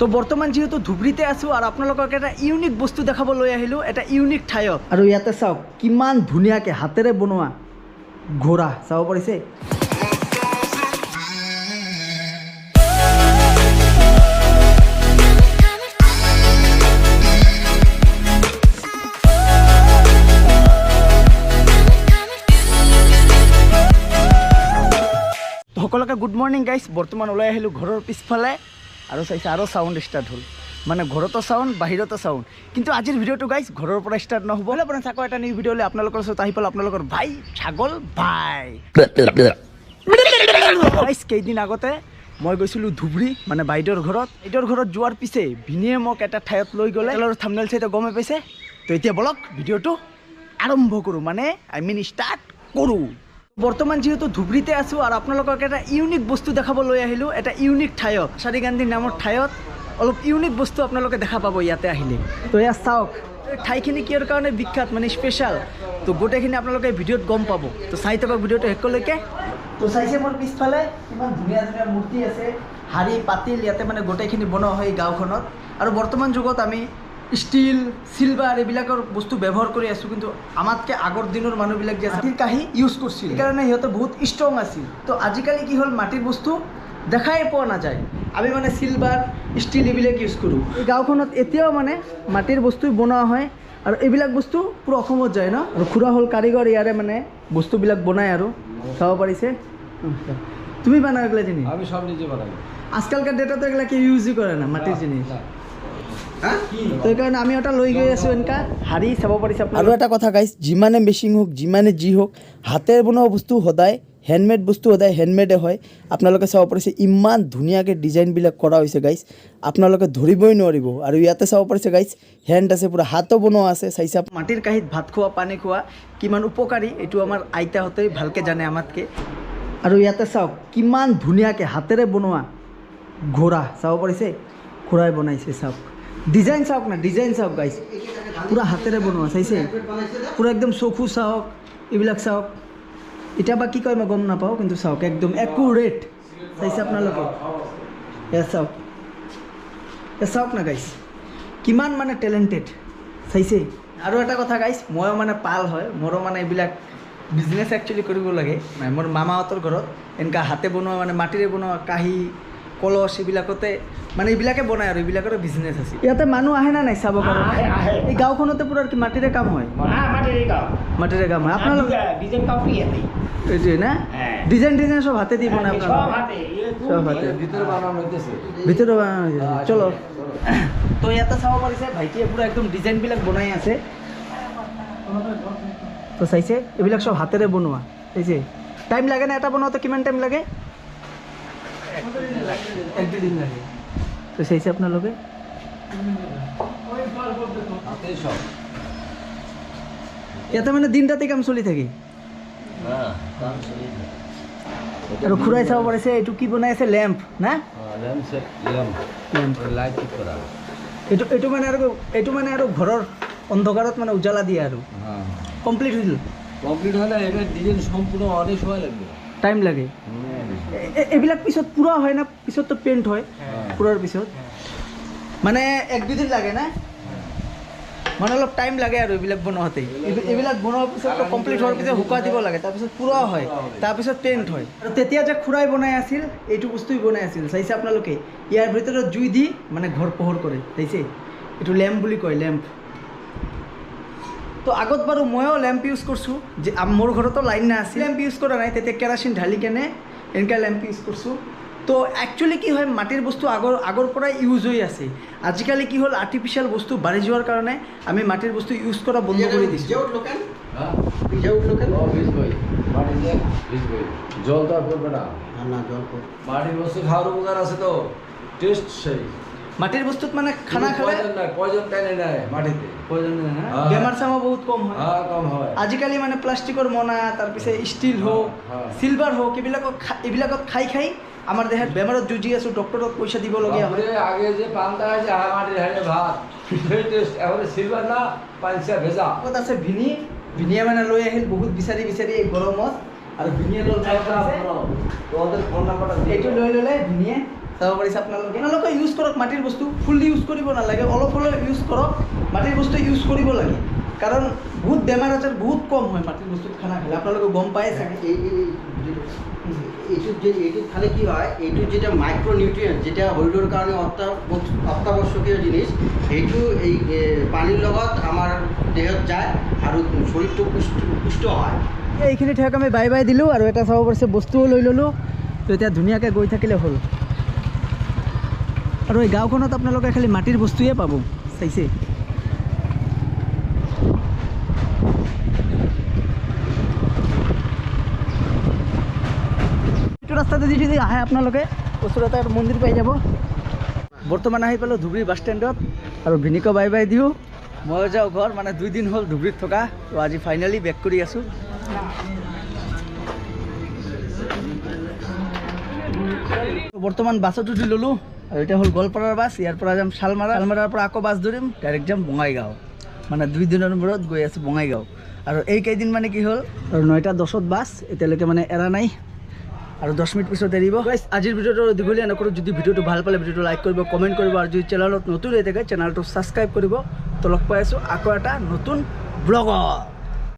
তো বৰ্তমান যিহেতু ধুবুৰীতে আছোঁ আৰু আপোনালোকক এটা ইউনিক বস্তু দেখাব লৈ আহিলোঁ, এটা ইউনিক ঠাইত। আৰু ইয়াতে চাওক কিমান ধুনীয়াকৈ হাতেৰে বনোৱা ঘোঁৰা, চাব পাৰিছে। সকলোকে গুড মৰ্ণিং গাইছ। বৰ্তমান ওলাই আহিলোঁ ঘৰৰ পিছফালে আৰু চাইছে আৰু চাউণ্ড ষ্টাৰ্ট হ'ল, মানে ঘৰতো চাউণ্ড বাহিৰতো চাউণ্ড। কিন্তু আজিৰ ভিডিঅ'টো গাইছ ঘৰৰ পৰা ষ্টাৰ্ট নহ'ব। আপোনাৰ চাকৌ এটা নিউ ভিডিঅ'লৈ আপোনালোকৰ ওচৰত আহি পালোঁ আপোনালোকৰ ভাই ছাগল ভাই। গাইছ কেইদিন আগতে মই গৈছিলোঁ ধুবুৰী, মানে বাইদেউৰ ঘৰত। বাইদেউৰ ঘৰত যোৱাৰ পিছে ভিনিয়ে মোক এটা ঠাইত লৈ গ'লে, আৰু থাম্বনেইল চাই তো গমেই পাইছে। তো এতিয়া বলক ভিডিঅ'টো আৰম্ভ কৰোঁ, মানে I mean start কৰোঁ। বৰ্তমান যিহেতু ধুবুৰীতে আছোঁ আৰু আপোনালোকক এটা ইউনিক বস্তু দেখাব লৈ আহিলোঁ, এটা ইউনিক ঠাইত, চাৰিগান্ধী নামৰ ঠাইত অলপ ইউনিক বস্তু আপোনালোকে দেখা পাব ইয়াতে আহিলে। তো ইয়াত চাওক ঠাইখিনি কিহৰ কাৰণে বিখ্যাত, মানে স্পেচিয়েল। তো গোটেইখিনি আপোনালোকে ভিডিঅ'ত গম পাব, তো চাই থাকক ভিডিঅ'টো শেষলৈকে। তো চাইছে মোৰ পিছফালে কিমান ধুনীয়া ধুনীয়া মূৰ্তি আছে, শাৰী পাতিল ইয়াতে মানে গোটেইখিনি বনোৱা হয় গাঁওখনত। আৰু বৰ্তমান যুগত আমি ষ্টীল চিলভাৰ এইবিলাকৰ বস্তু ব্যৱহাৰ কৰি আছোঁ, কিন্তু আমাতকৈ আগৰ দিনৰ মানুহবিলাক যে মাটিৰ কাঁহী ইউজ কৰিছিল, সেইকাৰণে সিহঁতে বহুত ষ্ট্ৰং আছিল। তো আজিকালি কি হ'ল, মাটিৰ বস্তু দেখাই পোৱা নাযায়, আমি মানে চিলভাৰ ষ্টীল এইবিলাক ইউজ কৰোঁ। এই গাঁওখনত এতিয়াও মানে মাটিৰ বস্তু বনোৱা হয় আৰু এইবিলাক বস্তু পূৰা অসমত যায় ন। আৰু খুৰা হ'ল কাৰিকৰ, ইয়াৰে মানে বস্তুবিলাক বনায় আৰু চাব পাৰিছে। তুমি বানাও এগুলা জিনিস? আমি সব নিজে বানাই। আজকালকার ডেটা তো এগুলা কেউ ইউজই করে না মাটির জিনিস, তো সেইকাৰণে আমি এটা লৈ গৈ আছোঁ এনেকা শাৰী, চাব পাৰিছে। আৰু এটা কথা গাইছ, যিমানে মেচিন হওক যিমানে যি হওক, হাতেৰে বনোৱা বস্তু সদায় হেণ্ডমেড বস্তু সদায় হেণ্ডমেডে হয়। আপোনালোকে চাব পাৰিছে ইমান ধুনীয়াকৈ ডিজাইনবিলাক কৰা হৈছে গাইছ, আপোনালোকে ধৰিবই নোৱাৰিব। আৰু ইয়াতে চাব পাৰিছে গাইছ হেণ্ড আছে, পূৰা হাতো বনোৱা আছে। চাইছে মাটিৰ কাঁহীত ভাত খোৱা পানী খোৱা কিমান উপকাৰী, এইটো আমাৰ আইতাহঁতে ভালকৈ জানে আমাতকৈ। আৰু ইয়াতে চাওক কিমান ধুনীয়াকৈ হাতেৰে বনোৱা ঘোঁৰা, চাব পাৰিছে, খুৰাই বনাইছে। চাওক ডিজাইন চাওক না, ডিজাইন চাওক গাইছ, পূৰা হাতেৰে বনোৱা, চাইছে পূৰা একদম চকু চাওক, এইবিলাক চাওক। এতিয়া বা কি কয় মই গম নাপাওঁ, কিন্তু চাওক একদম একুৰেট, চাইছে আপোনালোকে। এয়া চাওক, এয়া চাওক না গাইছ, কিমান মানে টেলেণ্টেড, চাইছে। আৰু এটা কথা গাইছ, ময়ো মানে পাল হয়, মোৰো মানে এইবিলাক বিজনেছ একচুৱেলি কৰিব লাগে। মোৰ মামাহঁতৰ ঘৰত এনেকুৱা হাতে বনোৱা মানে মাটিৰে বনোৱা কাঁহী কলচ এইবিলাকতে মানে এইবিলাকে বনায় আৰু এইবিলাকৰো বিজনেছ আছে। ইয়াতে মানুহ আহে না নাই চাব কাৰণে? এই গাঁওখনতে পূৰা কি মাটিৰে কাম হয়? মাটিৰে কাম হয় আপোনালোকে এইটোৱে না, ডিজাইন ডিজাইন সব হাতে দি বনায় আপোনালোকে? সব হাতে, ভিতরে বানানো হইতেছে, ভিতরে বানানো হইতেছে। চলো তো ইয়াতে চাব পাৰিছে ভাইটিয়ে পূৰা একদম ডিজাইনবিলাক বনাই আছে। তো চাইছে এইবিলাক সব হাতেৰে বনোৱা, চাইছে। টাইম লাগে না এটা বনাওঁতে? কিমান টাইম লাগে? এক দুদিন লাগে। তো চাইছে আপোনালোকে ইয়াতে মানে দিন ৰাতি কাম চলি থাকে। আৰু খুৰাই চাব পাৰিছে এইটো কি বনাই আছে, লেম্প না? এইটো এইটো মানে আৰু এইটো মানে আৰু ঘৰৰ অন্ধকাৰত মানে উজালা দিয়ে আৰু। কমপ্লিট হৈ গ'ল? কমপ্লিট হলে এটা ডিজাইন সম্পূৰ্ণ অনেক সময় লাগবে, টাইম লাগে। এইবিলাক পিছত পুৰা হয় না, পিছততো পেইণ্ট হয়, পুৰাৰ পিছত মানে এক দুদিন লাগে না, মানে অলপ টাইম লাগে আৰু এইবিলাক বনোৱাতেই। এইবিলাক বনোৱাৰ পিছত কমপ্লিট হোৱাৰ পিছত শুকাই দিব লাগে, তাৰপিছত পুৰা হয়, তাৰপিছত পেইণ্ট হয়। আৰু তেতিয়া যে খুৰাই বনাই আছিল এইটো বস্তুই বনাই আছিল, চাইছে আপোনালোকে। ইয়াৰ ভিতৰত জুই দি মানে ঘৰ পোহৰ কৰে, চাইছে। এইটো লেম্প বুলি কয়, লেম্প। তো আগত বাৰু ময়ো লেম্প ইউজ কৰিছোঁ, যে মোৰ ঘৰতো লাইন নাছিল, লেম্প ইউজ কৰা নাই, তেতিয়া কেৰাচিন ঢালি কেনে এনেকুৱা লেম্প ইউজ কৰিছোঁ। তো একচুৱেলি কি হয়, মাটিৰ বস্তু আগৰ পৰাই ইউজ হৈ আছে। আজিকালি কি হ'ল, আৰ্টিফিচিয়েল বস্তু বাঢ়ি যোৱাৰ কাৰণে আমি মাটিৰ বস্তু ইউজ কৰা বন্ধ কৰি দিছোঁ। জল তো আর পড়বে না, মাটির বস্তু খাওয়ার উপকার আছে, তো টেস্ট সেই মাটির বস্তুত মানে খানা খালে পয়জন টেনে নেয় মাটিতে, পয়জন বেমাৰ চামাৰ বহুত কম হয়। কম হয়। আজিকালি মানে প্লাষ্টিকৰ মোনা, তাৰপিছত ষ্টীল হওক চিলভাৰ হওক, এইবিলাকত খাই খাই আমাৰ দেহাত বেমাৰত যুঁজি আছোঁ, ডক্টৰক পইচা দিবলগীয়া হয়। আগে যে পান্তা আছে মাটিৰ হাঁড়িৰ ভাত, সেই টেস্ট এখন চিলভাৰ না পাঞ্চা ভেজা। আগত আছে ভিনি, ভিনিয়ে মানে লৈ আহিল বহুত বিচাৰি বিচাৰি এই গৰমত, আৰু ভিনিয়ে লৈ তোমাদেৰ ফোন নাম্বাৰটা এইটো লৈ ল'লে ভিনিয়ে। চাব পাৰিছে আপোনালোকে। আপোনালোকে ইউজ কৰক মাটিৰ বস্তু, ফুল্লি ইউজ কৰিব নালাগে, অলপ হ'লেও ইউজ কৰক। মাটিৰ বস্তু ইউজ কৰিব লাগে, কাৰণ বহুত বেমাৰ আজাৰ বহুত কম হয় মাটিৰ বস্তুত খানা খালে, আপোনালোকে গম পায় চাগে। এইটোত খালে কি হয়, এইটোত যেটা মাইক্ৰ'নিউট্ৰিয়েণ্ট, যেটা শৰীৰৰ কাৰণে অত্যাৱশ্যকীয় জিনিস, সেইটো এই পানীৰ লগত আমাৰ দেহত যায় আৰু শৰীৰটো পুষ্ট হয়। এইখিনি ঠাইক আমি বাই বাই দিলোঁ আৰু এটা চাব পাৰিছে বস্তুও লৈ ল'লোঁ। তো এতিয়া ধুনীয়াকৈ গৈ থাকিলে হ'ল। আৰু এই গাঁওখনত আপোনালোকে খালি মাটিৰ বস্তুৱে পাব, চাইছে। এইটো ৰাস্তাতে যদি আহে আপোনালোকে ওচৰতে এটা মন্দিৰ পাই যাব। বৰ্তমান আহি পালোঁ ধুবুৰী বাছ ষ্টেণ্ডত আৰু ভিনিকো বাই বাই দিওঁ, ময়ো যাওঁ ঘৰ। মানে 2 দিন হ'ল ধুবুৰীত থকা, তো আজি ফাইনেলি বেক কৰি আছোঁ। বৰ্তমান বাছত উঠি ল'লোঁ আৰু এতিয়া হ'ল গোৱালপাৰাৰ বাছ। ইয়াৰ পৰা যাম শালমাৰা, শালমাৰাৰ পৰা আকৌ বাছ ধৰিম, ডাইৰেক্ট যাম বঙাইগাঁও। মানে 2 দিনৰ মূৰত গৈ আছোঁ বঙাইগাঁও। আৰু এইকেইদিন মানে কি হ'ল, আৰু 9:10 বাছ এতিয়ালৈকে মানে এৰা নাই আৰু 10 মিনিট পিছত এৰিব। গাইজ আজিৰ ভিডিঅ'টো দীঘলীয়া নকৰোঁ। যদি ভিডিঅ'টো ভাল পালে ভিডিঅ'টো লাইক কৰিব, কমেণ্ট কৰিব আৰু যদি চেনেলত নতুন হৈ থাকে চেনেলটো ছাবস্ক্ৰাইব কৰিব। তো লগ পাই আছোঁ আকৌ এটা নতুন ব্লগত।